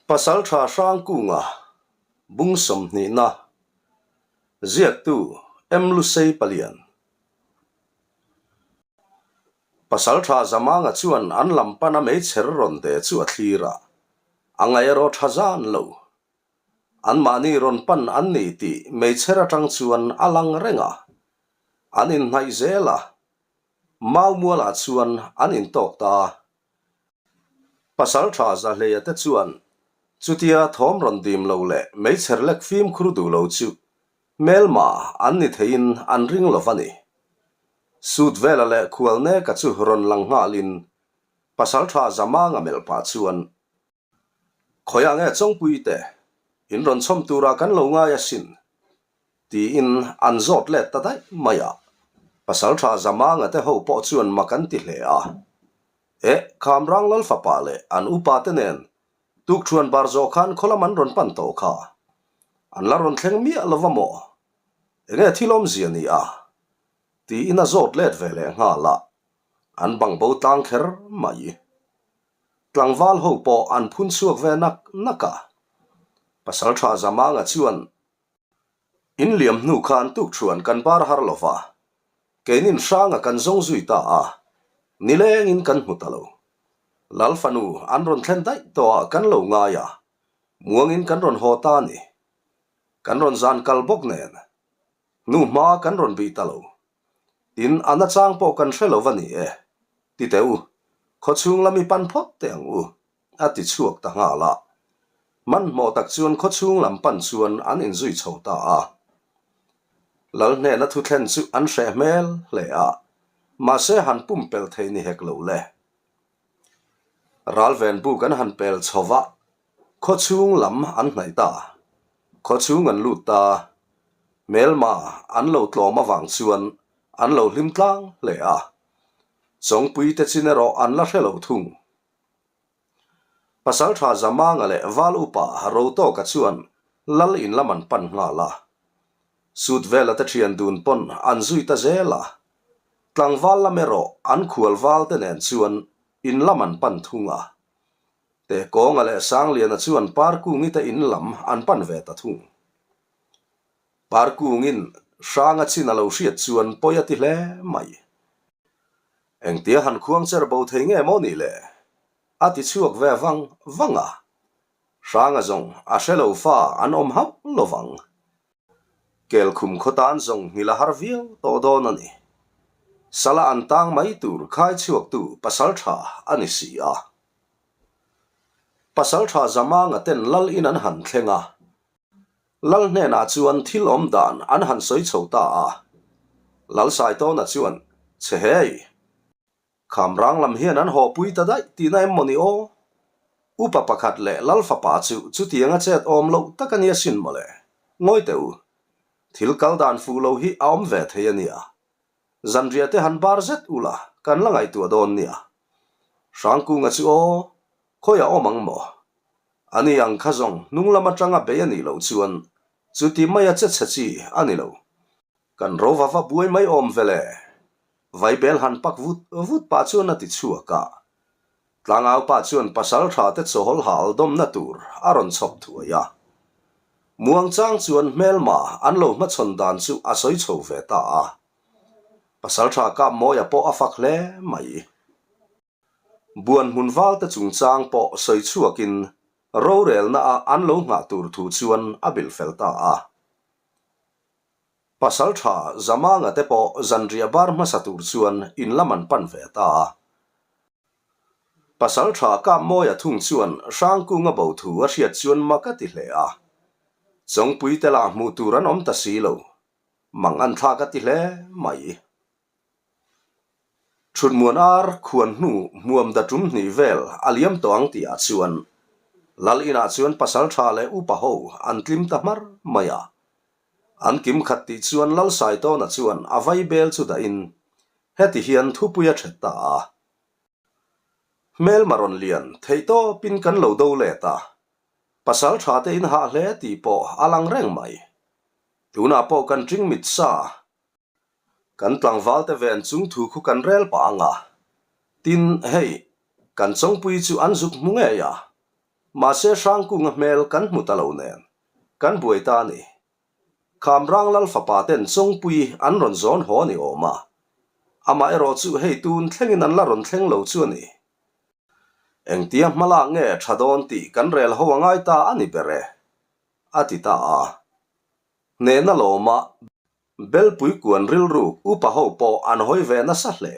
Pasaltha Hrangkunga bung sawmhnihna ziaktu M Lusei Palian Pasaltha Zamanga chuan an lam pana meichher rawn de chu a thlir a, a ngaih erawh tha zan lo. Anmahni rawn pan an ni tih meichher atang chuan a lang reng a, an inhnaih zel a, Maumualah chuan an intawk ta a. Pasaltha Zahleia te chuan chutia thawm rawn dim lo leh meichher lek fimkhur duh lo chu hmelma an ni theiin an ring lo va ni. Sut vela leh Khualneka chu rawn lang nghalin Pasaltha Zamanga melh pah chuan, Khawiah nge Chawngpui te in rawn chhawm turah kan lo ngai asin? tiin an zawt let ta daih mai a. Pasaltha Zamanga te ho pawh chuan mak an ti hle a. Eh, Khamrang Lalfapa leh an upa te nen tukthuan bar zawh khan khawlam an rawn pan tawh kha. An la rawn thleng miah lo va maw? Enge thil awmzia ni a? tiin a zawt let ve leh nghal a. An bang bo tlang kher mai. Tlangval ho pawh an phun chhuak ve nak nak a. Pasaltha Zamanga chuan In liam hnu khan tukṭhuan kan bar har lo va, keinin hranga kan zawng zui ta a, nilengin kan hmu ta lo. Lal fanu an rawn thlen daih tawhah kan lo ngai a, muangin kan rawn haw ta a ni. Kan rawn zan kal bawk nen, hnu hma kan rawn bih ta lo. Tin, a nachang pawh kan hre lo va ni e. Ti teh u, khawchhung lam i pan phawt teh ang u. a ti chhuak ta nghal a. Hmanhmawh tak chuan khawchhung lam pan chuan an inzui chho ta a. Lal hnena thu thlen chu an hreh hmel hle a, mahse han pumpelh thei ni hek lo le. Ralven buk an han pel chho va, khawchhung lam an hnaih ta. Khawchhung an lut ta. Hmelma an lo tlawm avang chuan an lo hlim tlang hle a. Chawngpui te chin erawh an la hre lo thung. Pasaltha Zamanga leh Val Upa Rotawka chuan Lal in lam an pan nghal a. Sut vela te thian dun pawn an zui ta zel a. Tlangval lam erawh an khual val te nen chuan in lam an pan thung a. Tekawnga leh Sangliana chuan Parkungi te in lam an pan ve ta thung. Parkungin Hranga chin a lo hriat chuan pawi a ti hle mai. Engtia han khuang cher bo thei nge maw nih le? A ti chhuak ve vang vang a. Hranga zawng a hre lo fa an awm hauh lo vang. Kelkhum khaw tan zawng nghilh a har viau tawh dawn a ni. Sala an tang mai tur khai chhuaktu pasal tha a ni si a. Pasal tha Zamanga ten lal in an han thleng a. Lal hnenah chuan thil awm dan an han sawi chho ta a. Lal Saitawna chuan, Che hei! Khamrang lam hian an hawpui ta daih tihna em maw ni aw? Upa pakhat leh Lal fapa chu chutianga chet awm loh tak a nia sin mawle. Ngawi teh u. Thil kal dan fuh lo hi a awm ve thei a nia. Zanriah te han bar zet ula kan la ngaihtuah dawn nia. Hrangkunga chu aw, khawiah awm ang maw? A ni ang kha zawng hnung lam atanga bei a nih loh chuan chuti maia che chhe chi a ni lo. Kan ro va va buai mai awm ve le. Vaibel han pak vut vut pah chuan a ti chhuak a. Tlangau pa chuan pasal tha te chawhawl hal dawmna tur a rawn chhawp thuai a. Muangchang chuan hmelma an lo hmachhawn dan chu a sawi chho ve ta a. Pasal tha Kapmawia pawh a fak hle mai. Buan hmun valte chungchang pawh sawi chhuakin rorelna a an lo nghah tur thu chuan a bilh fel ta a. Pasal tha Zamanga te pawh zanriah bar hmasa tur chuan in lam an pan ve ta a. Pasal tha Kapmawia thung chuan Hrangkunga bo thu a hriat chuan mak a ti hle a. Chawngpui te lah hmuh tur an awm ta si lo. Mang an thlak a ti hle mai. Thutmuan ar khuan hnu hmuam da tum hnih vel a liam tawh ang tihah chuan Lal inah chuan pasal tha leh upa ho an tlim ta hmar mai a. An kim khat tih chuan Lal Saitawna chuan a vai bel chu dahin heti hian thupui a that ta a. Hmelma rawn lian theih tawpin kan lo do let a, pasal tha te in hah hle tih pawh a lang reng mai. Tunah pawh kan ṭing mit sa Kan tlangvalte ven chung thu khu kan rel pah ang a, tin, hei, kan chawngpui chu an zuk hmu ngei a. Mahse Hrangkunga hmel kan hmu ta lo nen, kan buai ta a ni. Khamrang Lal fapa ten Chawngpui an rawn zawn haw a ni awm a. Amah erawh chu hei tun thlengin an la rawn thleng lo chu a ni. Engtia hmalak nge tha dawn tih kan rel ho a ngai ta a ni ber e, a ti ta a. Hnehna lawma Belpui kuan rilruk upa ho pawh an hawi ve nasa hle.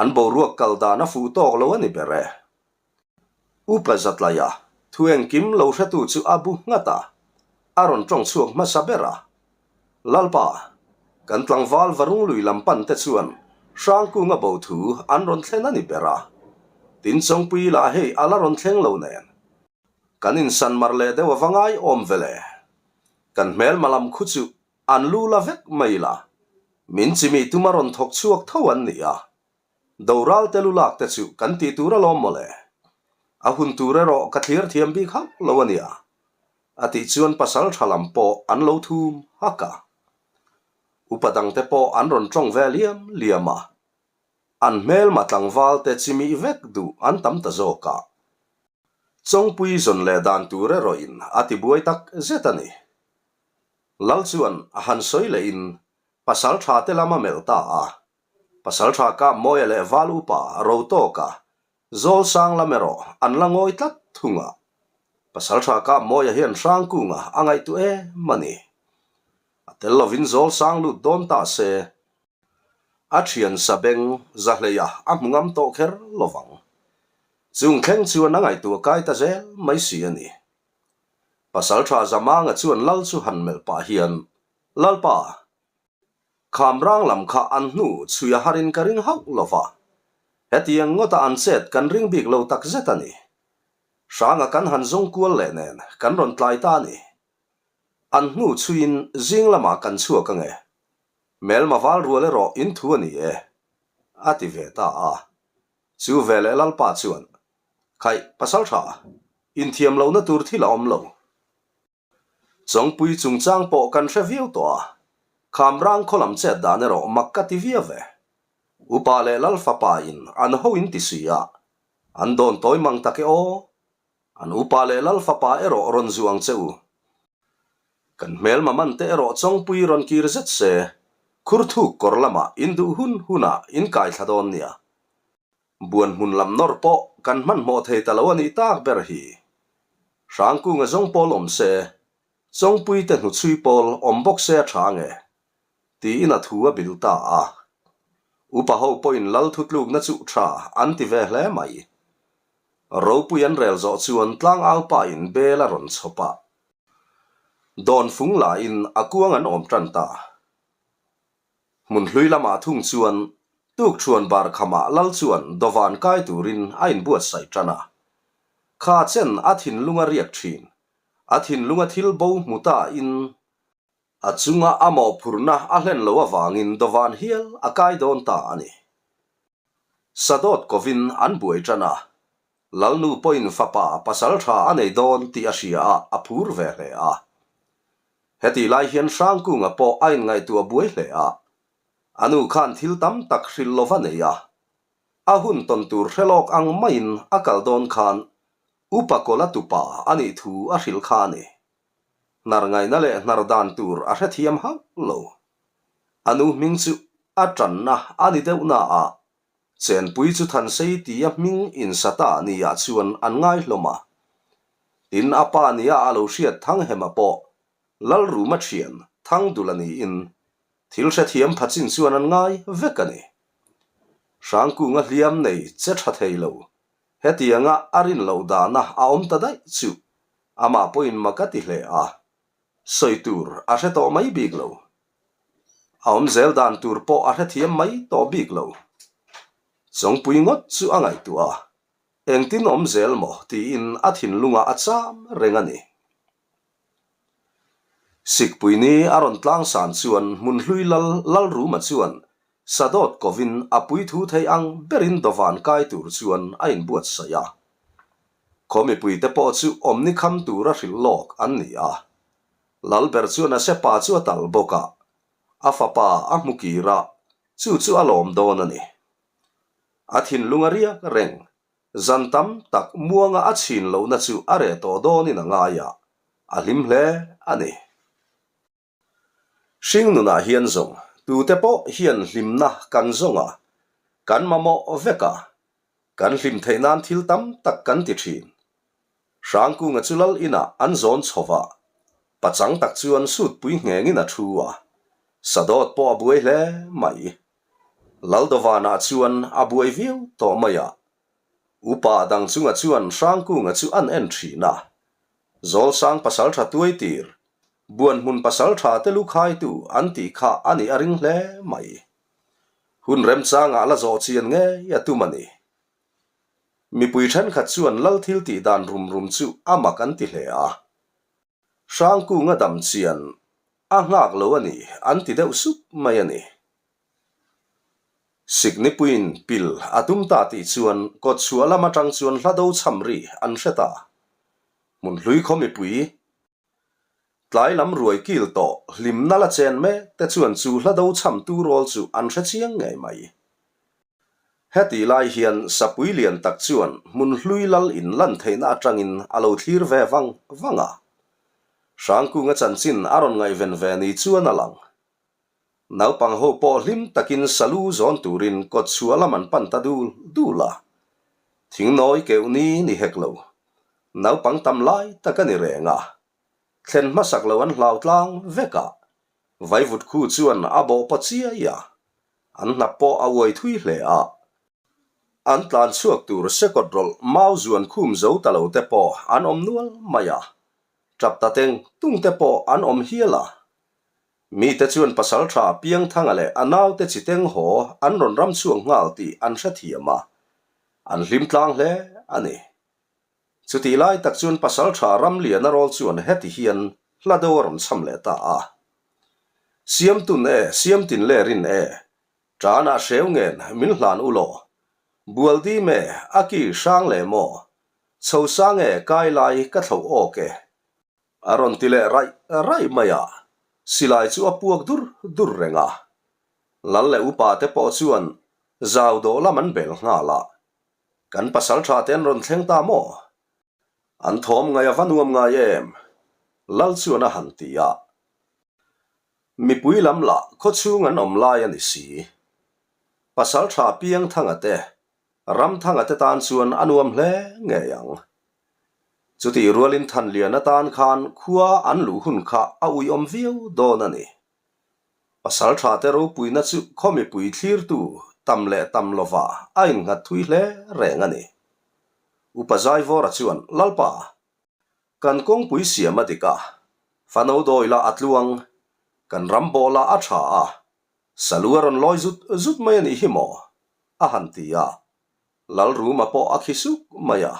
An boruak kal dan a fuh tawk lo a ni ber e. Upa Zatlaia thu engkim lo hretu chu a bu nghat a, a rawn tawng chhuak hmasa ber a. Lalpa, kan tlangval Varung lui lam pan te chuan Hrangkunga bo thu an rawn thlen a ni ber a. Tin Chawngpui lah hei a la rawn thleng lo nen. Kan insan mar leh deuh ava ngai awm vele. Kan hmelma lam khu chu an lu la vek mai la. Min chimi tuma rawn thawk chhuak tho an ni a. Doral te lu lak te chu kan tih tur alawm mawle. A hun tur erawh ka thlir thiam bik hauh lo a nia. A tih chuan pasal tha lam pawh an lo thum hak a. Upa dangte pawh an rawn tawng ve liam liam a. An hmelma tlangval te chimih vek duh an tam ta zawk a. Chawngpui zawn leh dan tur erawhin a ti buai tak zet a ni. Lal chuan a han sawi lehin pasal tha te lam a melh ta a. Pasal tha kap Mawia leh Val upa ro tawk a, Zawl sang lam erawh an la ngawi tlat thung a. Pasal tha kap Mawia hian Hrangkunga a ngaihtuah em a ni. A tel lovin Zawl sang lut dawn ta se, A thian sa beng zahleia a hmu ngam tawh kher lo vang. Chung thleng chuan a ngaihtuah kai ta zel mai si a ni. Pasaltha Zamanga chuan Lal chu han melh pah hian, Lalpa, Khamrang lam kha an hnu chhui a harin ka ring hauh lo va, hetiang ngawta an chet kan ring bik lo tak zet a ni. Hranga kan han zawng kual leh nen kan rawn tlai ta a ni. An hnu chhuiin zing lamah kan chhuak ange. Hmelma val rual erawh in thu a ni e, a ti ve ta a. Chu ve leh Lalpa chuan, Khaih, pasal tha, inthiam lohna tur thil a awm lo. Chawngpui chungchang pawh kan hre viau tawh a, Khamrang khaw lam chet dan erawh mak ka ti viau ve. Upa leh Lal fapa in an ho in ti si a, an dawn tawi mang tak e aw. An upa leh Lal fapa erawh rawn zu ang che u. Kan hmelma man te erawh Chawngpui rawn kir zet se, Khurthuk kawr lamah in duh hun hunah in kai thla dawn nia. Buan hmun lam nawr pawh kan hmanhmawh thei ta lo a nih tak ber hi. Hrangkunga zawng pawl awm se, Chawngpui te hnuchhui pawl awm bawk se a tha nge? Tiin a thu a bil ta a. Upa ho pawhin Lal thutlukna chu tha an ti ve hle mai. Ropui an rel zawh chuan tlangau pa in bel a rawn chhawp a. Dawn fung lahin a kuang an awm tan ta. Hmun hlui lamah thung chuan tukṭhuan bar khamah lal chuan dawvan kai turin a inbuatsaih tan a. Kha chen a thinlung a riak thin. A thinlunga thil bo hmu ta in a chunga a mawhphurhna a hlen lo avangin dawvan hial a kai dawn ta a ni. Sadawt kovin an buai tan a, Lalnu pawhin fapa pasal tha a nei dawn tih a hria a, a phur ve hle a. Hetih lai hian Hrangkunga pawh a inngaihtuah buai hle a, a nu khan thil tam tak hrilh lova nei a, a hun tawn tur hre lawk ang maiin a kal dawn khan Upa Kawla tupa a nih thu a hrilh kha a ni. Hnar ngaihna leh hnar dan tur a hrethiam hauh lo. A nu hming chu a tanna a ni deuh na a, chenpui chu Thansei tia hming insa ta niah chuan an ngai hlawm a. Tin, a pa nia a lo hriat Thanghema pawh Lalruma thian Thangdula niin thil hrethiam pha chin chuan an ngai vek a ni. Hrangkunga hliam nei che tha thei lo, hetianga a rin loh dana a awm ta daih chu amah pawhin mak a ti hle a. Sawi tur a hre tawh mai bik lo. A awm zel dan tur pawh a hrethiam mai tawh bik lo. Chawngpui ngawt chu a ngaihtuah a, engtin awm zel maw tiin a thinlungah a cham reng a ni. Sikpui ni a rawn tlang san chuan Hmunhlui Lal Lalruma chuan Sadawt kovin a puithu thei ang berin dawvan kai tur chuan a inbuatsaih a. Khaw mipuite pawh chu awmni kham tura hrilh lawk an ni a. Lalber chuan a sepa chu a tal bawk a, a fapa a hmu kir a, chu chu a lawm dawn a ni. A thinlung a riak reng. Zan tam tak muanga a chhin lohna chu a reh tawh dawnin a ngai a, a hlim hle a ni. Hringnunah hian zawng tute pawh hian hlimna kan zawng a, kan mamawh vek a, kan hlim theih nan thil tam tak kan ti thin. Hrangkunga chu lal inah an zawn chho va, pachang tak chuan sutpui nghengin a thu a, sadawt pawh a buai hle mai. Laldovanah chuan a buai viau tawh mai a, upa dang chunga chuan Hrangkunga chu an en thin a, Zawlsang pasaltha tuaitir Buanhmun pasaltha te lu khaitu an tih kha a nih a ring hle mai. Hun remchangah la zawh chian ngei a tum a ni. Mipui thenkhat chuan lal thil tih dan rum rum chu a mak an ti hle a. Hrangkunga dam chian a nghak lo a ni an ti deuh sup mai a ni. Siknipuiin pil a tum ta tih chuan kawtchhuah lam atang chuan hla do cham ri an hre ta. Hmunhlui khaw mipui Tlai lam ruai kil tawh hlimna la chen mek te chuan chu hla do cham tu rawl chu an hre chiang ngei mai. Hetih lai hian sapui lian tak chuan hmun hlui lal in lan theihna atangin a lo thlir ve vang vang a. Hrangkunga chanchin a rawn ngaihven ve ni chuan a lang. Naupang ho pawh hlim takin salu zawn turin kawtchhuah lam an pan ta dul dul a. Thingnawi keuh ni ni hek lo. Naupang tam lai tak a ni reng a. Thlen hmasak lo an hlau tlang vek a. Vaivut khu chuan a bawh paw chiai a. An hnap pawh a uai thui hle a. An tlan chhuak tur sekawt rawlh mau zuan khum zo ta lo te pawh an awm nual mai a. Tap ta teng tung te pawh an awm hial a. Mite chuan pasaltha Piangthanga leh a naute Chiteng haw an rawn ram chhuak nghal tih an hrethiam a, an hlim tlang hle a ni. Chutih lai tak chuan pasaltha Ramliana rawl chuan heti hian hla deuh a rawn cham leh ta a. Siamtun e, Siamtin le rin e, Tanah hreu ngen min hlan u law, Bualdim e, a ki hrang le maw, Chho sang e, kai lai ka thloh awk e. A rawn ti leh raih raih mai a, silai chu a puak dur dur reng a. Lal leh upa te pawh chuan zau dawh lam an bel nghal a. Kan pasal tha te an rawn thleng ta maw? An thawm ngai a va nuam ngai em? Lal chuan a han ti a. Mipui lam lah khawchhung an awm lai a ni si. Pasal tha Piangthanga te, Ramthanga te tan chuan a nuam hle ngei ang. Chutih rualin Thanlian atan khan khua an luh hun kha a uiawm viau dawn a ni. Pasal thate ropuina chu khaw mipui thlirtu tam leh tam lova a innghat thui hle reng a ni. Upa Zaivawra chuan, Lalpa, kan kawngpui siam a dik a, fano dawi lah a tluang, kan ram bawh lah a tha a, salu a rawn lawi zut zut mai a nih hi maw? a han ti a. Lalruma pawh a khi suk mai a.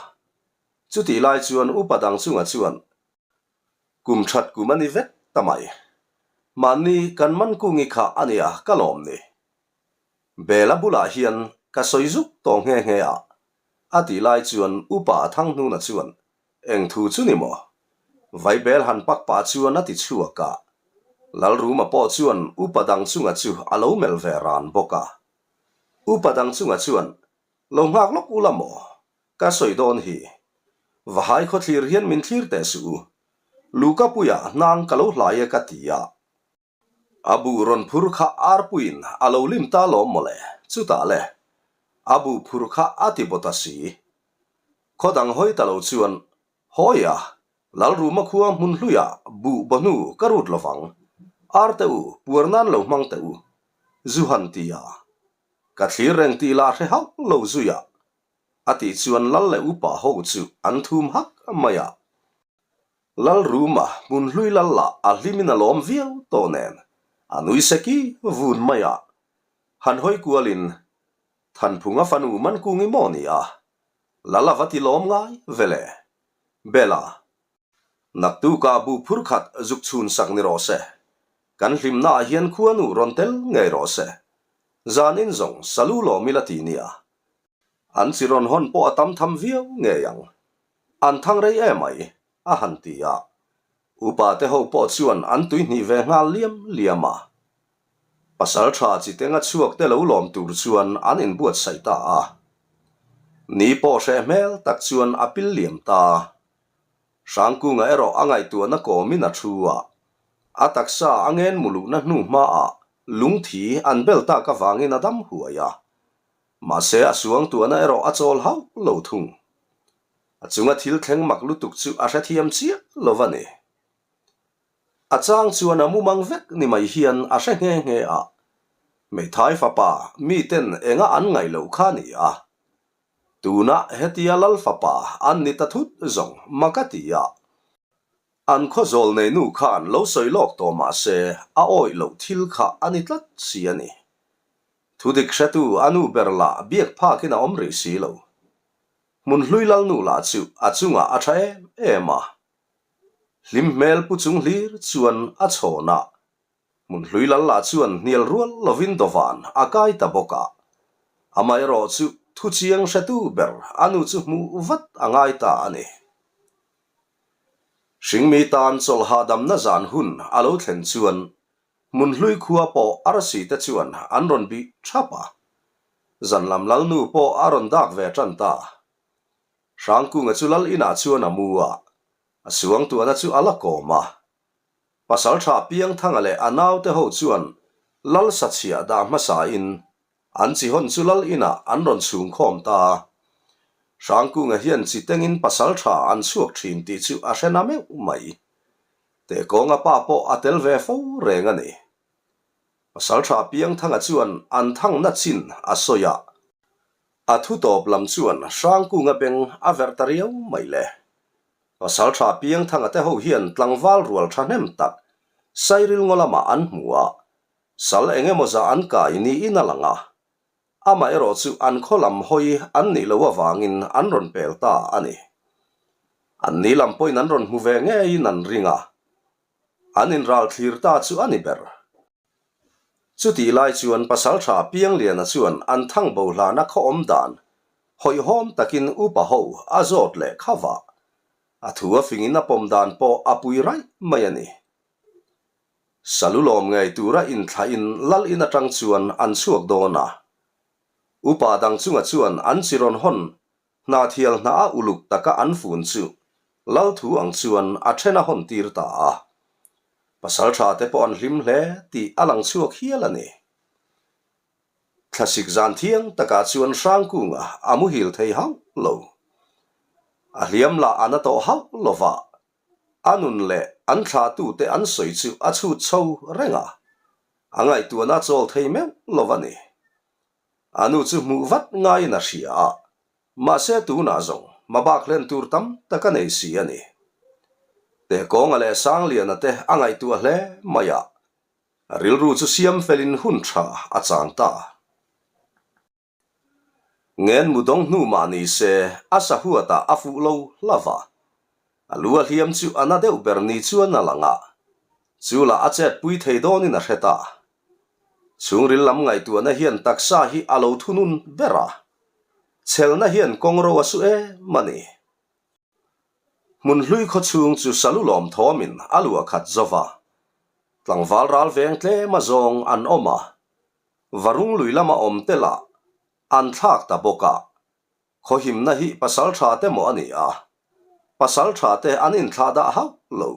Chutih lai chuan upa dang chunga chuan kum that kum a ni vek ta mai. Mahni kan man kungi kha a nia ka lawm ni. Bela bulah hian ka sawi zuk tawh nghe nghe a, a tih lai chuan upa Thanghnuna chuan eng thu chu ni maw? Vaibel han pak pah chuan a ti chhuak a. Lalruma pawh chuan upa dang chunga chu a lo melh ve ran bawk a. Upa dang chunga chuan, Lo nghak lawk ula maw? Ka sawi dawn hi. Vahai khawthlir hian min thlir teh suh u. Luka puia hnang ka lo hlai e ka ti a. A buh rawn phur kha arpuiin a lo lim ta lawm mawle, chutah le. A buh phur kha a ti baw ta si. Khaw dang hawi ta lo chuan, Hawi a, Lalruma khua hmun hluiah buh baw hnu ka rut lovang. Arte u, puar nan lo hmang teh u. Zu han ti a. Ka thlir reng tih lah hre hauh lo zui a. A tih chuan Lal leh upa ho chu an thum hak mai a. Lalruma hmun hlui lal lah a hlimin a lawm viau tawh nen a nui seki vun mai a. Han hawi kualin Thanphunga fanu Mankungi maw ni a? Lal a va ti lawm ngai ve le. Bela, Naktukah bu phur khat zuk chhun sak ni rawh se. Kan hlimnaah hian khuanu rawn tel ngei rawh se. Zanin zawng salu lawm ila ti nia. An chi rawn hawn pawh a tam tham viau ngei ang. An thang rei emai, a han ti a. Upa te ho pawh chuan an tuihnih ve nghal liam liam a. Pasal tha chi tenga chhuak te lo lawm tur chuan an inbuatsaih ta a. Ni pawh hreh hmel tak chuan a pil liam ta. Hrangkunga erawh a ngaihtuahna kawmin a thu a. A taksa a ngen muluhna hnu hmaah lungthi an bel tak avangin a dam huai a. Mahse a suangtuahna erawh a chawl hauh lo thung. A chunga thil thleng mak lutuk chu a hrethiam chiah lo a ni. A chang chuan a mumang vek ni mai hian a hre nghe nghe a, Hmeithai fapa miten enga an ngaih loh kha ni a, tunah hetia Lal fapa an ni ta thut zawng mak a ti a. An khawzawl neinu khan lo sawi lawk tawh mah se a awih loh thil kha a ni tlat si a ni. Thudik hretu a nu ber lah biak phakin a awm rih si lo. Hmunhlui Lalnu lah chu a chungah a tha em em a. Hlim hmel pu chung hlir chuan a chhawn a, Hmunhlui lal lah chuan hnial rual lovin dawvan a kai ta bawk a. Amaherawh chu thu chiang hretu ber a nu chu hmuh vat a ngai ta a ni. Hringmi tan chawlh hahdamna zan hun a lo thlen chuan Hmunhlui khua pawh arsi te chuan an rawn bih thap a. Zan lam lalnu pawh a rawn dak ve tan ta. Hrangkunga chu lal inah chuan a mu a, a suangtuahna chu a la kawm a. Pasaltha Piangthanga leh a naute ho chuan lal sachhiah dah hmasain an chi hawn chu lal inah an rawn chhungkhawm ta a. Hrangkunga hian chi tengin pasaltha an chhuak thin tih chu a hre na meuh mai. Tehkawnga pa pawh a tel ve fo reng a ni. Pasaltha Piangthanga chuan an thangna chin a sawi a. A thu tawp lam chuan Hrangkunga beng a verh ta riau mai le. Pasaltha Piangthanga te ho hian tlangval rual thahnem tak Sairil ngaw lamah an hmu a, sal eng emaw zah an kai niin a lang a. Amaherawh chu an khaw lam hawi an nih loh avangin an rawn pel ta a ni. An ni lam pawhin an rawn hmu ve ngeiin an ring a, an inral thlir ta chu a ni ber. Chutih lai chuan Pasaltha Piangliana chuan an thang bo hlana khaw awm dan hawihhawm takin upa ho a zawt leh kha vah. A thu a fingin a pawm dan pawh a pui raih mai a ni. Salu lawm ngei tura inthlahin lal in atang chuan an chhuak dawn a. Upa dang chunga chuan an chi rawn hawn Hnahthial hna a uluk taka an fun chu Lalthu ang chuan a then a hawn tir ta a. Pasaltha te pawh an hlim hle tih a lang chhuak hial a ni. Thlasik zan thiang takah chuan Hrangkunga a muhil thei hauh lo. A hliam lah a na tawh hauh lova, a nun leh an thlahtute an sawi chu a chhut chho reng a, a ngaihtuahna a chawl thei meuh lo a ni. A nu chu hmuh vat ngaiin a hria a, mahse tunah zawng hmabak hlen tur tam tak a nei si a ni. Tehkawnga leh Sangliana te a ngaihtuah hle mai a, a rilru chu siam felin hun tha a chang ta. Ngen mu dawng hnu mah ni se a sahuatah a fuh lo hlauh a, A lu a hliam chu a na deuh ber ni chuan a lang a, chu lah a chet pui thei dawnin a hre ta. Chhungril lam ngaihtuahna hian taksa hi a lo thunun ber a, chhelna hian kawngro a su em a ni. Hmunhlui khawchhung chu salu lawm thawmin a luah khat zo va, tlangval ral veng tlem a zawng an awm a, varung lui lama awm te lah an thlak ta bawk a, Khawhimna hi pasal tha te maw a ni a, pasal tha te an inthlah dah hauh lo.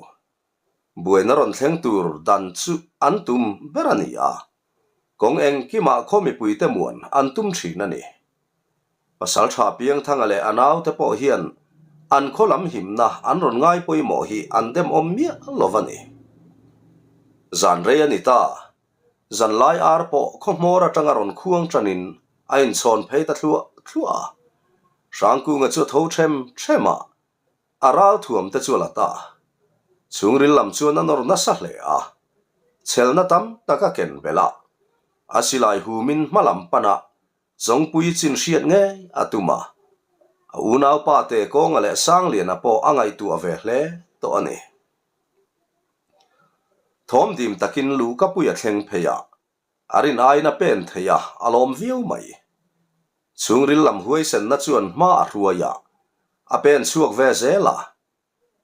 Buaina rawn thleng tur dan chu an tum ber a ni a, kawng engkimah khaw mipuite muan an tum thin a ni. Pasal tha Piangthanga leh a naute pawh hian an khaw lam himna an rawn ngai pawimawh hi an demawm miah lo a ni. Zan rei a ni ta. Zanlai ar pawh khaw hmawr atanga rawn khuang tanin a inchhawn phei ta thluah thluah a. Hrangkunga chu a tho them them a, a ral thuam te chu a la ta. Chhungril lam chuan a nawr nasa hle a, chhelna tam tak a ken belh a, a silai humin hma lam pana Chawngpui chin hriat ngei a tum a, a unaupa te Kawnga leh Sangliana pawh a ngaihtuah ve hle tawh a ni. Thawm dim takin luhkapui a thleng phei a, a rin aiin a pen thei a, a lawm viau mai. Chhungril lam huaisenna chuan hma a hruai a, a pen chhuak ve zel a.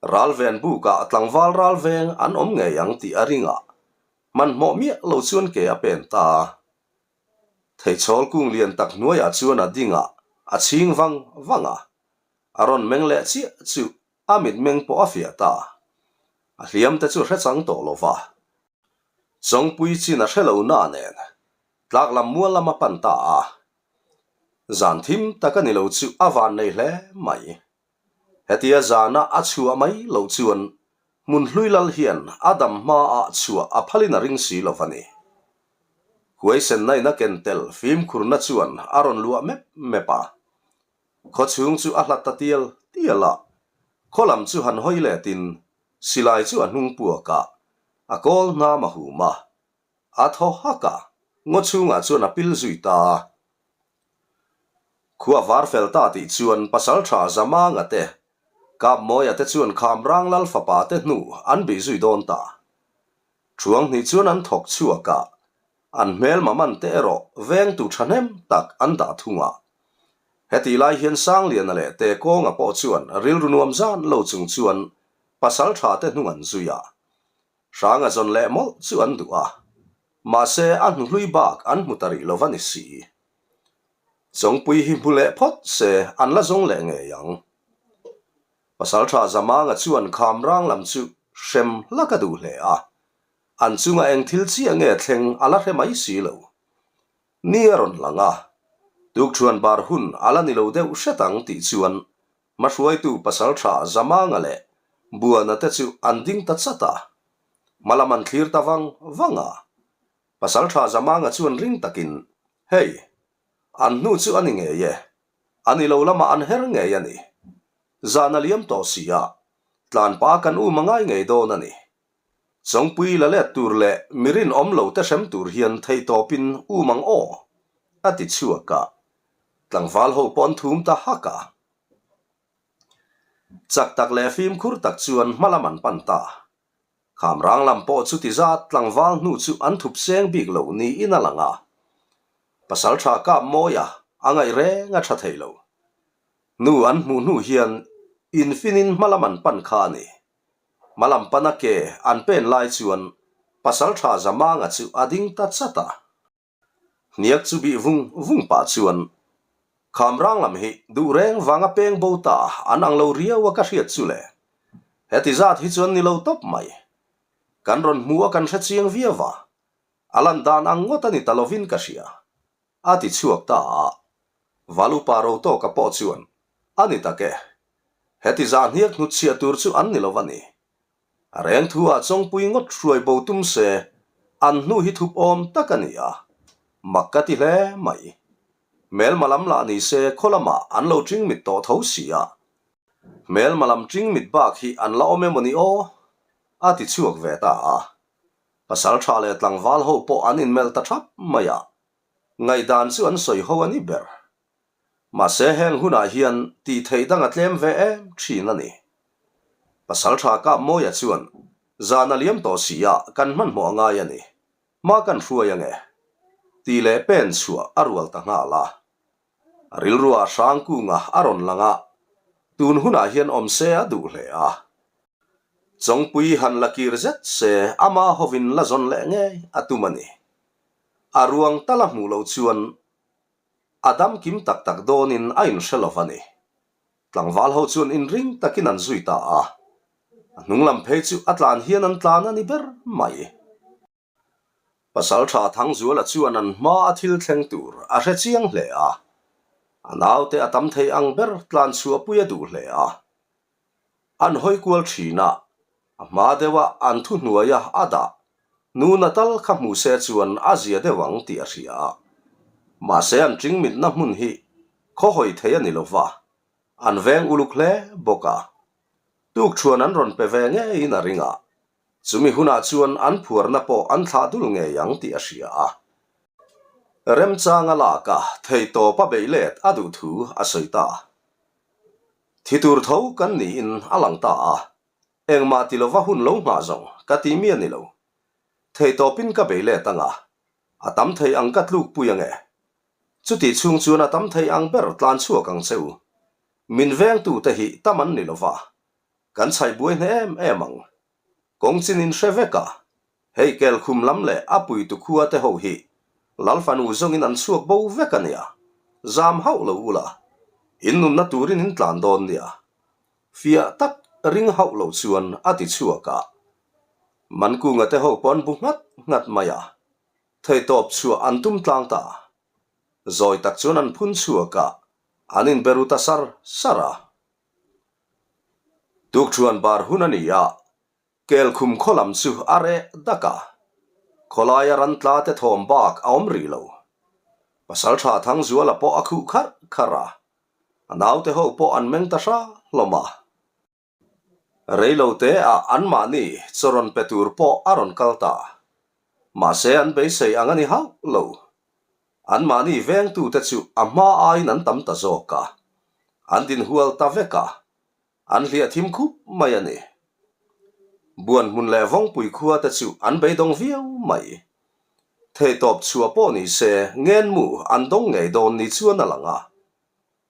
Ralven bukah tlangval ralveng an awm ngei ang tih a ring a, hmanhmawh miah lo chuan ke a pen ta a. Theichhawl kung lian tak hnuaiah chuan a ding a, A chhing vang vang a, a rawn meng leh chiah chu a mitmeng pawh a fiah ta. A hliam te chu hre chang tawh lo va. Chawngpui chin a hre lo na nen tlak lam mual lam a pan ta a. Zan thim tak a ni lo chu a van nei hle mai. Hetia zana a chhuah mai loh chuan hmun hlui lal hian a dam hmaah chhuah a phalin a ring si lo va ni. Huaisenna in a ken tel fimkhurna chuan a rawn luah mep mep a. Khaw chhung chu a hlat ta tial tial a, khaw lam chu han hawi letin silai chu a hnung puak a, a kawl hnam a hum a, a thaw hak a, ngaw chhungah chuan a pil zui ta a. Khua var fel ta tih chuan Pasalṭha Zamanga te, Kapmawia te chuan Khamrang Lal fapa te hnu an bih zui dawn ta. Thuang hnih chuan an thawk chhuak a, an hmelma man te erawh vengtu thahnem tak an dah thung a. Hetih lai hian Sangliana leh Tekawnga pawh chuan rilru nuam zan lo chung chuan Pasalṭha te hnung an zui a. Hranga zawn leh mawlh chu an duh a, mahse a hnuhlui bak an hmu ta rih lo va ni si. Chawngpui hi hmu leh phawt se an la zawng leh ngei ang. Pasalṭha Zamanga chuan Khamrang lam chu hrem hlak a duh hle a, an chunga eng thil chiah nge thleng a la hre mai si lo. Ni a rawn lang a, tukṭhuan bar hun a la ni lo deuh hret ang tih chuan Hmahruaitu Pasalṭha Zamanga leh Buana te chu an ding ta chat a, hma lam an thlir ta vang vang a. Pasalṭha Zamanga chuan ring takin, Hei, an hnu chu a ni ngei e, a ni lo lamah an her ngei a ni. Zan a liam tawh si a, tlanpa kan um a ngai ngei dawn a ni. Chawngpui la let tur leh mi rinawm lo te hrem tur hian theihtawpin um ang aw, a ti chhuak a. Tlangval ho pawh an thum ta hak a. Chak tak leh fimkhur tak chuan hma lam an pan ta. Khamrang lam pawh chuti zat tlangval hnu chu an thup seng bik lo niin a lang a. Pasalṭha kap mawia a ngaih reng a ṭha thei lo. Nu an hmuh hnu hian infinin hma lam an pan kha a ni. Hmalam pana ke an pen lai chuan Pasalṭha Zamanga chu a ding ta chat a. Hniak chu bih vung vung pah chuan, Khamrang lam hi duh reng vanga peng bo ta an ang lo riau a ka hriat chu le. Heti zat hi chuan ni lo tawp mai. Kan rawn hmu a kan hre chiang viau a, a lan dan ang ngawt a ni ta lovin ka hria. A ti chhuak ta a, Valupa Rotawka pawh chuan, A ni tak e, heti zah hniak hnutchhiah tur chu an ni lo a ni. A reng thu ah Chawngpui ngawt hruai bo tum se, an hnu hi thup awm tak a ni a, mak ka ti hle mai. Hmelma lam lah ni se khaw lamah an lo ṭing mit tawh tho si a, hmelma lam ṭing mit bak hi an la awm emaw ni aw? A ti chhuak ve ta a. Pasalṭha leh tlangval ho pawh an inmelh ta ṭhap mai a, Ngaihdan chu an sawi ho a ni ber. Mahse heng hunah hian tih theih dang a tlem ve em thin a ni. Pasalṭha Kapmawia chuan zan a liam tawh si a kan hmanhmawh a ngai a ni. Hma kan hruai ange. Tih leh pen chhuah a rual ta nghal a. A rilruah Hrangkunga a rawn lang a, tun hunah hian awm se a duh hle a. Chawngpui han la kir zet se ama hovin la zawn leh ngei a tum a ni. A ruang tal a hmuh loh chuan a dam kim tak tak dawnin a inhre lo va ni. Tlangval ho chuan inring takin an zui ta a, a hnunglam phei chu a tlan hian an tlan a ni ber mai. Pasalṭha Thangzuala chuan an hma a thil thleng tur a hre chiang hle a, a naute a tam thei ang ber tlan chhuahpui a duh hle a. An hawi kual ṭhin a, a hma deuha an thuhnuaia a dah nu Natal kha hmu se chuan a zia deuh ang tih a hria a. Mahse an ṭingmitna hmun hi khaw hawi thei a ni lo va, an veng uluk hle bawk a. Tukṭhuan an rawn pe ve ngeiin a ring a, Chumi hunah chuan an phuarna pawh an thlah dul ngei ang tih a hria a. Remchanga laka theihtawp a beih let a duh thu a sawi ta. Thi tur tho kan niin a lang ta a, engmah ti lova hun lo nghah zawng ka ti mi a ni lo. Theihtawpin ka beih let ang a, a tam thei ang ka tlukpui ang e. Chutih chhung chuan a tam thei ang ber tlan chhuak ang che u. Min vengtute hi tam an ni lova, Kan chhaih buai hne em em ang. Kawng chin in hre vek a, hei Kelkhum lam leh a puitu khua te ho hi Lalfanu zawngin an chhuak bo vek a nia, zam hauh lo ula. In nunna turin in tlan dawn nia. Fiah tak ring hauh lo chuan a ti chhuak a. Mankunga te ho pawh an bu nghat nghat mai a. Theihtawp chhuah an tum tlang ta. Zawi tak chuan an phun chhuak a, an inbe ru ta sar sar a. Tukṭhuan bar hun a ni a, Kelkhum khaw lam chu a reh dak a, khawlaia ran tla te thawm bak a awm rih lo. Pasalṭha Thangzuala pawh a khuh kharh kharh a, a naute ho pawh an meng ta hra hlawm a. Reilo te ah anmahni chaw rawn pe tur pawh a rawn kal ta. Mahse an beisei ang a ni hauh lo. Anmahni vengtute chu a hma aiin an tam ta zawk a, an dinhual ta vek a, An hliah thim khup mai a ni. Buan hmun leh vawngpui khua te chu an beidawng viau mai. Theihtawp chhuah pawh ni se ngenmu an dawng ngei dawn ni chuan a lang a.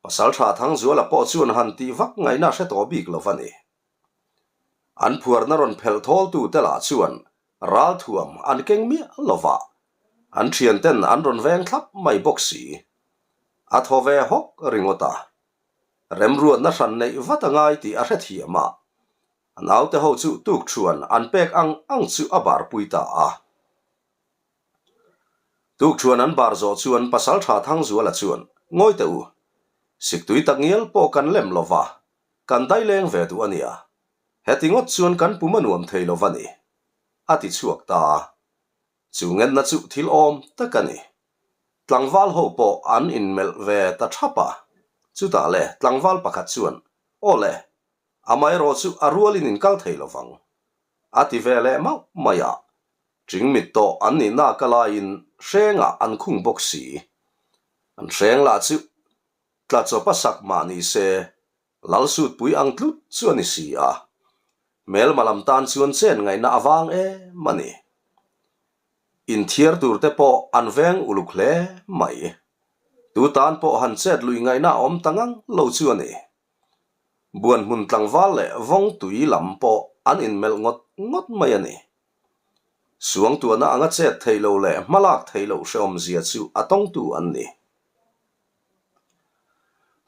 Pasaltha Thangzuala pawh chuan han tih vak ngaihna hre tawh bik lo va ni. An phuarna rawn phelh thawltu te lah chuan ralthuam an keng miah lo va, an thianten an rawn veng thlap mai bawk si. A thaw ve hawk ringawt a. Remruatna hran neih vat a ngai tih a hrethiam a, a naute ho chu tukṭhuan an pek ang ang chu a barpui ta a. Tukṭhuan an bar zawh chuan Pasalṭha Thangzuala chuan, Ngawi teh u, siktui tak ngial pawh kan lem lo va, kan daileng ve duh a nia. Heti ngawt chuan kan pum a nuam thei lo va ni, a ti chhuak ta a. Chu ngenna chu thil awm tak a ni. Tlangval ho pawh an inmelh ve ta thap a. Chutah le tlangval pakhat chuan, Aw le, amaherawh chu a rualin in kal thei lo vang. A ti ve leh mauh mai a. Ṭingmit tawh an nih naka laiin hrengah an khung bawk si. An hreng lah chu tla chawpa sak mah ni se, Lalsutpui ang tlut chu a ni si a, hmelma lam tan chuan chen ngaihna a vang em a ni. Inthiar tur te pawh an veng uluk hle mai. Tu tan pawh han chet lui ngaihna a awm ta ngang lo chu a ni. Buan hmun tlangval leh vawng tui lam pawh an inmelh ngawt ngawt mai a ni. Suangtuahna anga chet theih loh leh hmalak theih loh hrehawmzia chu a tawngtu an ni.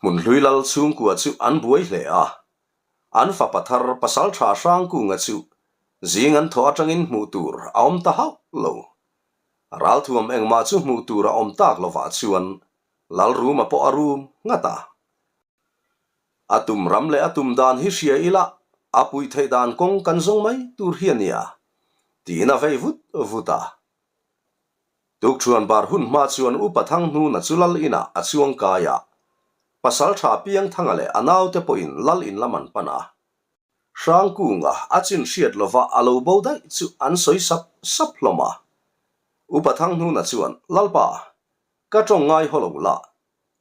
Hmunhlui lal chhungkua chu an buai hle a, an fapa thar Pasaltha Hrangkunga chu zing an thawh atangin hmuh tur a awm ta hauh lo. Ralthuam engmah chu hmuh tur a awm tak lovah chuan Lalruma pawh a rum nghat a. A tum ram leh a tum dan hi hria ila a puih theih dan kawng kan zawng mai tur hi a nia, tiin a vei vut vut a. Tukṭhuan bar hun hma chuan Upa Thanghnuna chu lal inah a chuang kai a, Pasalṭha Piangthanga leh a naute pawhin lal in lam an pan a. Hrangkunga a chin hriat lova a lo bo daih chu an sawi sap sap hlawm a. Upa Thanghnuna chuan, Lalpa, ka ṭawng ngai haw lo la,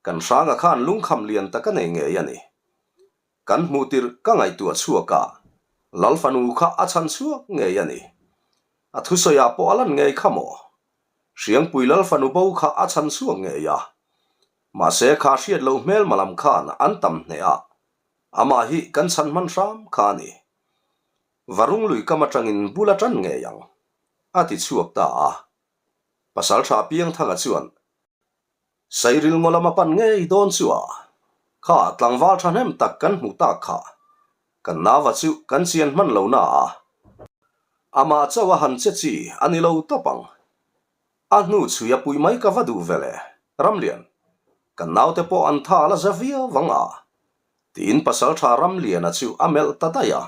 kan Hranga khan lungkham lian tak a nei ngei a ni. Kan hmuh tirh ka ngaihtuah chhuak a, Lal fanu kha a chhan chhuak ngei a ni. A thusawiah pawh a lan ngei kha maw? Hriangpui Lal fanu bo kha a chhan chhuak ngei a. Mahse kha hriat loh hmelma lam khan an tam hneh a, amah hi kan chhan hman hram kha a ni. Varung lui kam atangin bul a tan ngei ang, a ti chhuak ta a. Pasaltha Piangthanga chuan Sairil ngaw lam a pan ngei dawn chu a, kha tlangval thahnem tak kan hmuh tak kha, kan nauva chu kan chian hman lo na a, amah chauh a han che chi a ni lo tawp ang. A hnu chhui a puih mai ka va duh vele, Ramlian, kan naute pawh an tha la za viau vang a, tiin pasaltha Ramliana chu a melh ta daih a.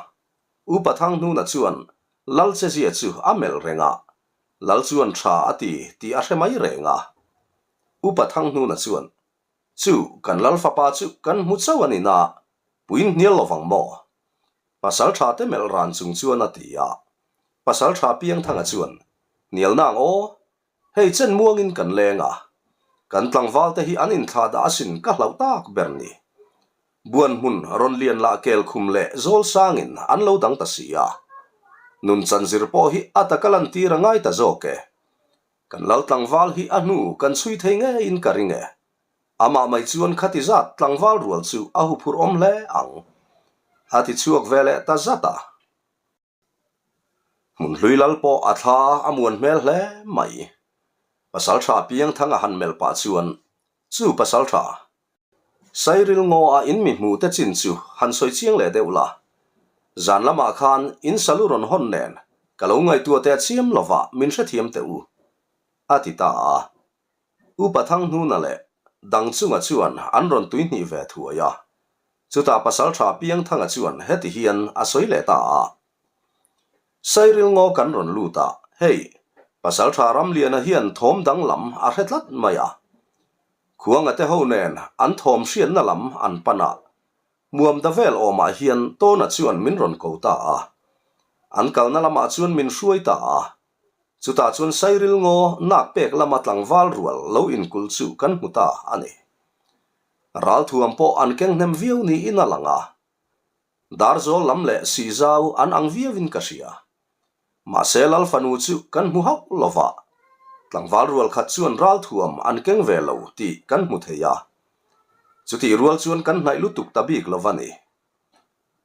Upa Thanghnuna chuan Lalchezia chu a melh reng a, Lal chuan tha a ti tih a hre mai reng a. Upa Thanghnuna chuan, Chu, kan Lal fapa chu kan hmu chauh a ni na, puin hnial lovang maw? Pasal tha te melh ran chung chuan a ti a. Pasal tha Piangthanga chuan, Hnial nang aw, hei chen muangin kan leng a. Kan tlangval te hi an inthlah dah asin ka hlauh tak ber ni. Buan hmun rawn lian lah kel khum leh zawl sangin an lo dang ta si a. Nun chan zir pawh hi a taka lantir a ngai ta zawk e. Kan lal tlangval hi a hnu kan chhui thei ngeiin ka ring e. Amah mai chuan khati zat tlangval rual chu a huphurh awm hle ang. A ti chhuak ve leh ta zat a. Hmunhlui lal pawh a thla a muan hmel hle mai. Pasaltha Piangthanga han melh pah chuan, Chu Pasaltha! Sairil ngaw a in mi hmuh te chin chu han sawi chiang leh deuh la. Zan lamah khan in salu rawn hawn nen ka lo ngaihtuah teh chiam lova min hrethiam teh u, a ti ta a. Upa Thanghnuna leh Dangchunga chuan an rawn tuihnih ve thuai a. Chutah Pasaltha Piangthanga chuan heti hian a sawi leh ta a. Sairil ngaw kan rawn lut a, hei, Pasaltha Ramliana hian thawm danglam a hre tlat mai a. Khuanga te ho nen an thawm hriatna lam an pan a, Muamda vel awmah hian Tawna chuan min rawn ko ta a. An kalna lamah chuan min hruai ta a. Chutah chuan Sairil ngaw nak pek lama tlangval rual lo inkulh chu kan hmu ta a ni. Ralthuam pawh an keng hnem viau niin a lang a. Darzawl lam leh Sihzau an ang viauin ka hria. Mahse Lal fanu chu kan hmu hauh lo va, tlangval rual khat chuan ralthuam an keng ve lo tih kan hmu thei a. Chutih rual chuan kan hnaih lutuk ta bik lo va ni.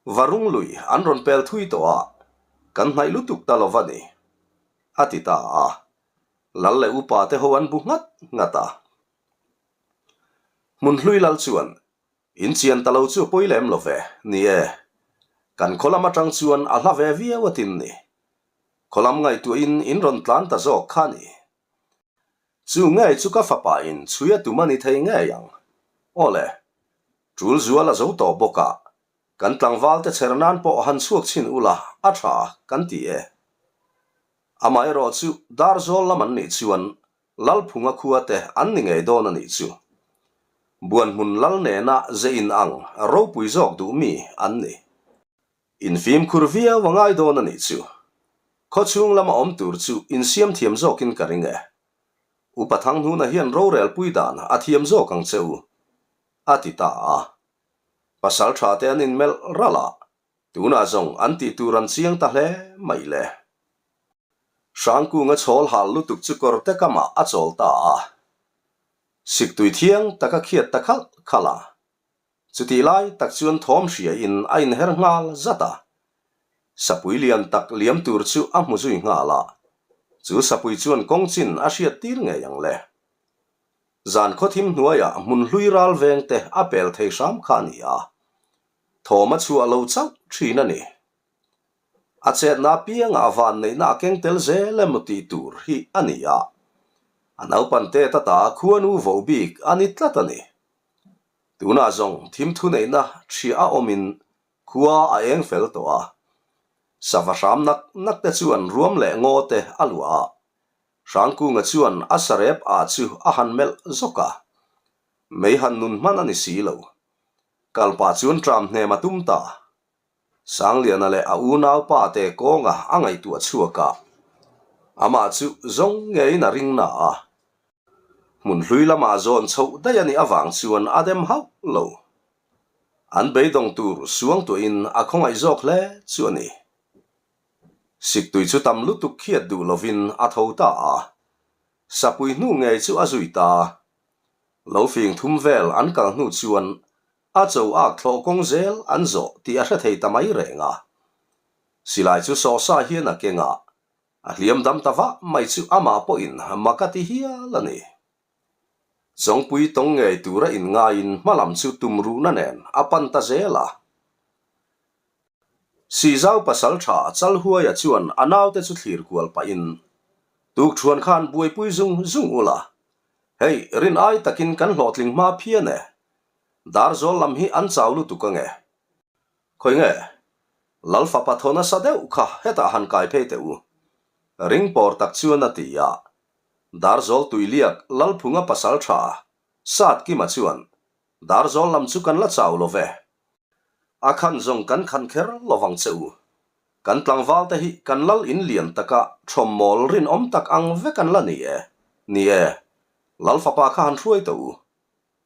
Varung lui an rawn pel thui tawh a, kan hnaih lutuk ta lo va ni, a ti ta a. Lal leh upa te ho an bu nghat nghat a. Hmunhlui Lal chuan In chian ta lo chu a pawi lem lo ve, ni e. Kan khaw lam atang chuan a hla ve viau a tin ni. Khaw lam ngaihtuahin in rawn tlan ta zawk kha ni. Chu ngei chu ka fapa in chhui a tum a ni thei ngei ang. Aw le, tul zual a zo tawh bawk a, kan tlangval te chher nan pawh han chhuak chhin ula a tha kan ti e. Amaherawh chu Darzawl lam an nih chuan Lalphunga khua te an ni ngei dawn a nih chu. Buanhmun lal nena ze in ang ropui zawk duh mi an ni. In fimkhur viau a ngai dawn a nih chu. Khawchhung lama awm tur chu insiam thiam zawkin ka ring e. Upa Thanghnuna hian rorel pui dan a thiam zawk ang che u, a ti ta a. Pasal tha te an inmelh ralh a, tunah zawng an tih tur an chiang ta hle mai le. Hrangkunga chhawl hal lutuk chu kawrte kamah a chawl ta a. Siktui thiang tak a khiat ta khalh khalh a. Chutih lai tak chuan thawm hriain a inher nghal zat a. Sapui lian tak liam tur chu a hmu zui nghal a. Chu sapui chuan kawng chin a hriat tir ngei ang le. Zan khawthim hnuaiah hmun hlui ral veng te a pel thei hram kha a ni a. Thawm a chhuah lo chauh thin a ni. A chetna apiangah a vanneihna a keng tel zel emaw tih tur hi a ni a, a naupan tet ata khuanu vo bik a ni tlat a ni. Tunah zawng thim thuneihna ṭhiah a awmin khua a eng fel tawh a, sava hram nak nak te chuan ruam leh ngaw te a luah a, Hrangkunga chuan a sarep ah chu a han melh zawk a, mei han nun hman a ni si lo. Kalpah chuan ṭam hnem a tum ta. Sangliana leh a unaupa te kawnga a ngaihtuah chhuak a, amah chu zawng ngeiin a ring na a. Hmun hlui lamah zawn chhoh daih a nih avang chuan a dem hauh lo. An beidawng tur suangtuahin a khawngaih zawk hle chu a ni. Siktui chu tam lutuk khiat duh lovin a tho ta a, sapui hnu ngei chu a zui ta. Lo fing thum vel an kal hnu chuan A cho ak thlawh kawng zel an zawh tih a hre thei ta mai reng a. Silai chu sawhsa hian a keng a, a hliam dam ta vah mai chu amah pawhin mak a ti hial a ni. Chawngpui tawng ngei tura inngaiin hmalam chu tumruhna nen a pan ta zel a. Sizau pasal tha Chalhuaia chuan a naute chu thlir kual pahin, Tukṭhuan khan buaipui zung zung ula, hei rin ai takin kan hlawhtling hma phian e, Darzawl lam hi an chau lutuk ange. Khawi nge? Lal fapa thaw nasa deuh kha hetah han kai phei teh u. Ring pawr tak chuan a ti a. Darzawl tuiliak Lalphunga pasal tha Sat Kima chuan, Darzawl lam chu kan la chau lo ve. A khan zawng kan khan kher lovang che u. Kan tlangval te hi kan lal in lian taka thawmmawl rinawm tak ang vek an la ni e. Ni e, Lal fapa kha han hruai teh u.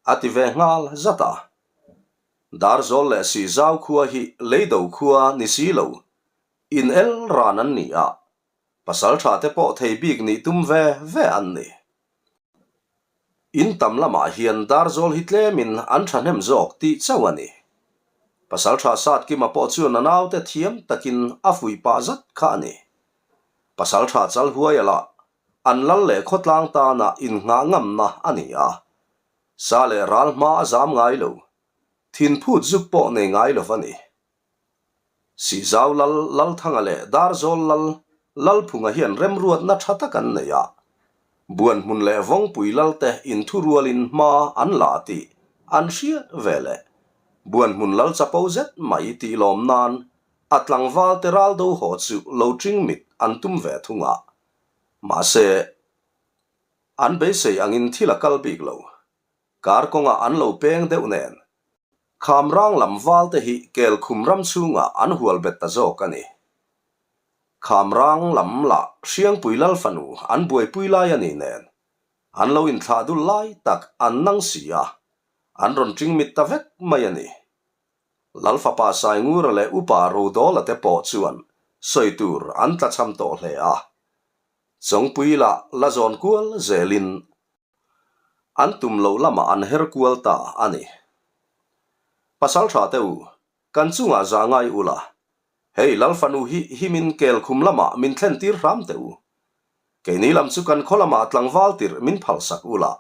A ti ve nghal zat a. Darzawl leh Sihzau khua hi Leido khua ni si lo, in el ran an ni a, pasal tha te pawh thei bik nih tum ve ve an ni. In tam lamah hian Darzawl hi tlemin an thahnem zawk tih chauh a ni. Pasal tha Satkima pawh chuan a naute thiam takin a fuih pah zat kha a ni. Pasal tha Chalhuaia lah An lal leh khawtlang tana innghah ngamna a ni a, sa leh ral hma a zam ngai lo. Thinphut zuk pawh nei ngai lo va ni. Sihzau Lal Lalthanga leh Darzawl Lal Lalphunga hian remruatna tha tak an nei a, Buanhmun leh Vawngpui Lalte inthurualin hma an la tih an hriat ve leh Buanhmun Lal chapo zet mai tih lawm nan a tlangvalte raldo haw chu lo ṭing mit an tum ve thung a. Mahse, an beisei angin thil a kal bik lo. Kar kawngah an lo peng deuh nen, Khamrang lam valte hi Kelkhum ram chhungah an hual bet ta zawk a ni. Khamrang lam lah Hriangpui Lal fanu an buaipui lai a ni nen, an lo inthlah dul lai tak an nang si a, an rawn ṭing mit ta vek mai a ni. Lal fapa Saingura leh Upa Rodawla te pawh chuan sawi tur an tlachham tawh hle a. Chawngpui lah la zawn kual zelin An tum loh lamah an her kual ta a ni. Pasal tha te u, kan chungah zah ngai ula, hei Lal fanu hi himin kel khum lamah min thlen tir hram teh u. Keini lam chu kan khaw lamah tlangval tirh min phalsak ula,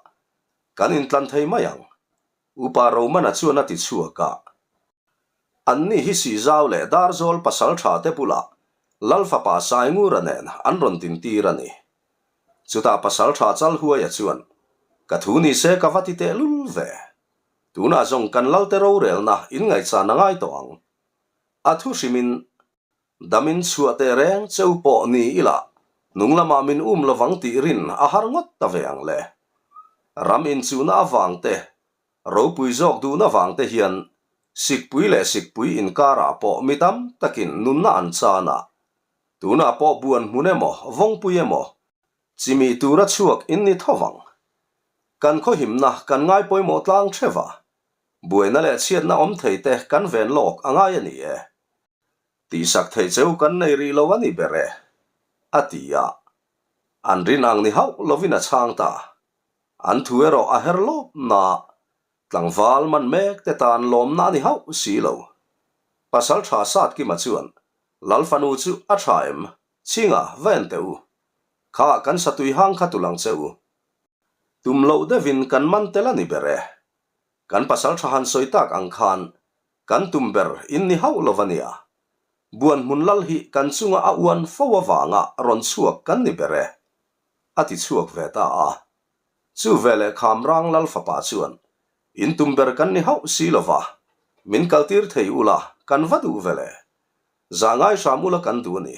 kan intlan thei mai ang. Upa Romana chuan a ti chhuak a. Anni hi Sihzau leh Darzawl pasal tha te bulah Lal fapa Saingura nen an rawn dintir a ni. Chutah pasal tha Chalhuaia chuan, Ka thu ni se ka va ti teh lul ve. Tunah zawng kan Lalte rorelna inngaihchan a ngai tawh ang. A thu hrimin Damin chhuah teh reng cheu pawh ni ila hnung lamah min um lovang tih rin a har ngawt ta ve ang le. Ram inchuhna avang te, ropui zawk duhna vang te hian sikpui leh sikpui inkarah pawh mi tam takin nunna an chan a, tunah pawh buan hmun emaw vawngpui emaw chimi tura chhuak in ni tho vang. Kan khawhimna kan ngai pawimawh tlang theuh a, buaina leh chhiatna awm thei te kan ven lawk a ngai a ni e. Tihsak thei cheu kan nei rih lo a ni ber e, a ti a. An rin ang ni hauh lovin a chhang ta. An thu erawh a her lawp na, tlangval man mek te tan lawmna a ni hauh si lo. Pasal tha Satkima chuan, Lal fanu chu a tha em? Chhinga, va en teh u. Kha kan satui hang kha tulh ang che u. Tum loh deuhin kan man tel a ni ber e. Kan pasal tha han sawi tak ang khan Kan tum ber in ni hauh lo va nia. Buan hmun lal hi kan chunga a uan fo avanga rawn chhuak kan ni ber e, a ti chhuak ve ta a. Chu veleh Khamrang lal fapa chuan, In tum ber kan ni hauh si lo va, min kaltir thei ula kan va duh vele. Zah ngai hram ula kan duh a ni.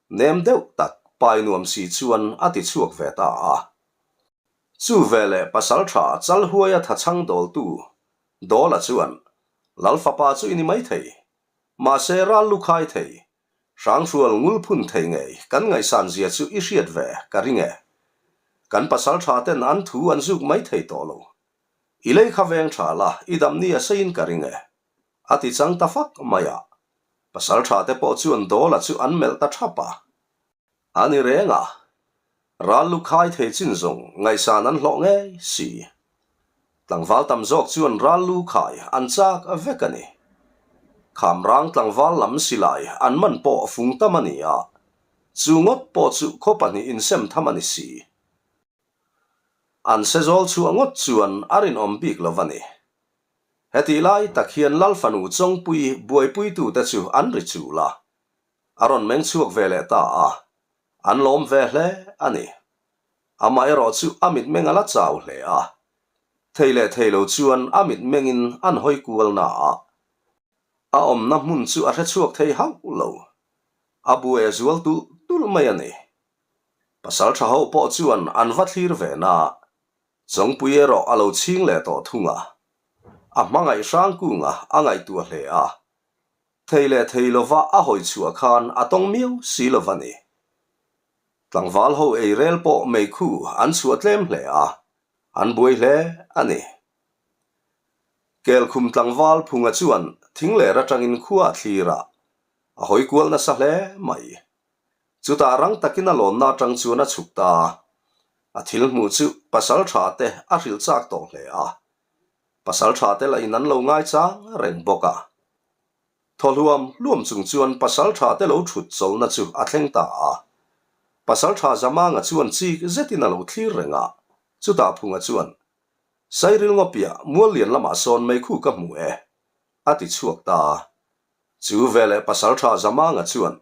Nem deuh tak pai nuam si chuan a ti chhuak ve ta a. Chu veleh pasal tha Chalhuaia thachhang dawltu Dawla chuan, Lal fapa chu i ni mai thei. Mahse ral lu khai thei, Hranghrual ngul phun thei ngei kan ngaihsan zia chu i hriat ve ka ring e. Kan pasal tha ten an thu an zuk mai thei tawh lo. I lei kha veng tha la, i dam ni a seiin ka ring e. A ti chang ta fak mai a. Pasal tha te pawh chuan Dawla chu an melh ta thap a. A ni reng a, ral lu khai thei chin zawng ngaihsan an hlawh ngei si. Tlangval tam zawk chuan ral lu khai an chak vek a ni. Khamrang tlangval lam silai an man pawh fung tam a ni a, chu ngawt pawh chu khaw pahnih insem tham a ni si. An sezawl chhuah ngawt chuan a rinawm bik lo va ni. Hetih lai tak hian Lal fanu Chawngpui buaipuitute chu an ri chul a, A rawn meng chhuak ve leh ta a, an lawm ve hle a ni. Amaherawh chu a mitmeng a la chau hle a, thei leh thei lo chuan a mitmengin an hawi kual na a, a awmna hmun chu a hre chhuak thei hauh lo. A buai a zual tulh tulh mai a ni. Pasal tha ho pawh chuan an va thlir ve na, Chawngpui erawh a lo chhing leh tawh thung a, a hmangaih hrang kunga a ngaihtuah hle a, Thei leh thei lova a hawi chhuah khan a tawng miau si lo va ni. Tlangval ho ei rel pawh meikhu an chhuah tlem hle a, an buai hle a ni. Kelkhum tlangval Phunga chuan thingler atangin khua a thlir a, a hawi kual nasa hle mai. Chutah rang takin a lawnna atang chuan a chhuk ta a, a thil hmuh chu pasal tha te a hrilh chak tawh hle a. Pasal tha te lah in an lo ngaichang reng bawk a. Thaw hluam hluam chung chuan pasal tha te lo thut chawlhna chu a thleng ta a. Pasal tha Zamanga chuan chik zetin a lo thlir reng a, chutah Phunga chuan. Sairil ngawpiah Muallian lamah sawn meikhu ka hmu e, a ti chhuak ta a. Chu veleh Pasalṭha Zamanga chuan,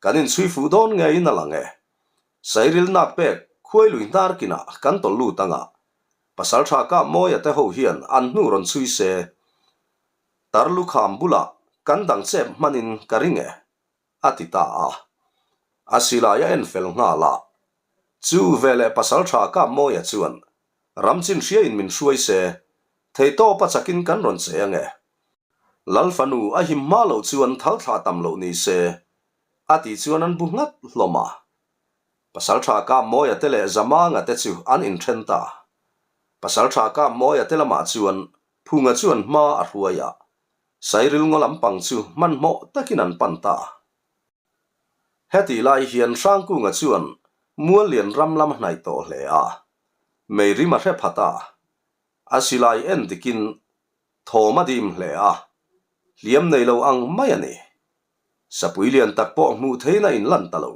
Kan inchhui fuh dawn ngeiin a lang e. Sairil nak pek khuailui hnar kinah kan tawlh lut anga Pasalṭha Kapmawia te ho hian an hnu rawn chhui se, Tarlukham bulah kan dang chep hmanin ka ring e. a ti ta a. A silai a en fel nghal a. Chu veleh Pasalṭha Kapmawia chuan, Ramchin hriain min hruai se, theihtawpa chakin kan rawn che ange. Lal fanu a him hma loh chuan thal thlah tam loh ni se, a tih chuan an bu nghat hlawm a. Pasalṭha Kapmawia te leh Zamanga te chu an inṭhen ta. Pasalṭha Kapmawia te lamah chuan Phunga chuan hma a hruai a. Sairil ngaw lampang chu hmanhmawh takin an pan ta. Hetih lai hian Hrangkunga chuan Muallian ram lam a hnaih tawh hle a, meirim a hre phat a, a silai en dikin thawm a dim hle a, hliam nei lo ang mai a ni. Sapui lian tak pawh hmuh theihna in lan ta lo.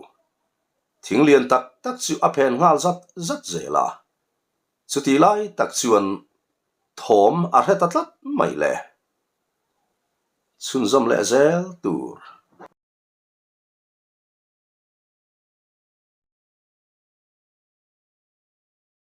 Thing lian tak tak chu a phen nghal zat zat zel a. Chutih lai tak chuan thawm a hre ta tlat mai le. Chhunzawm leh zel tur.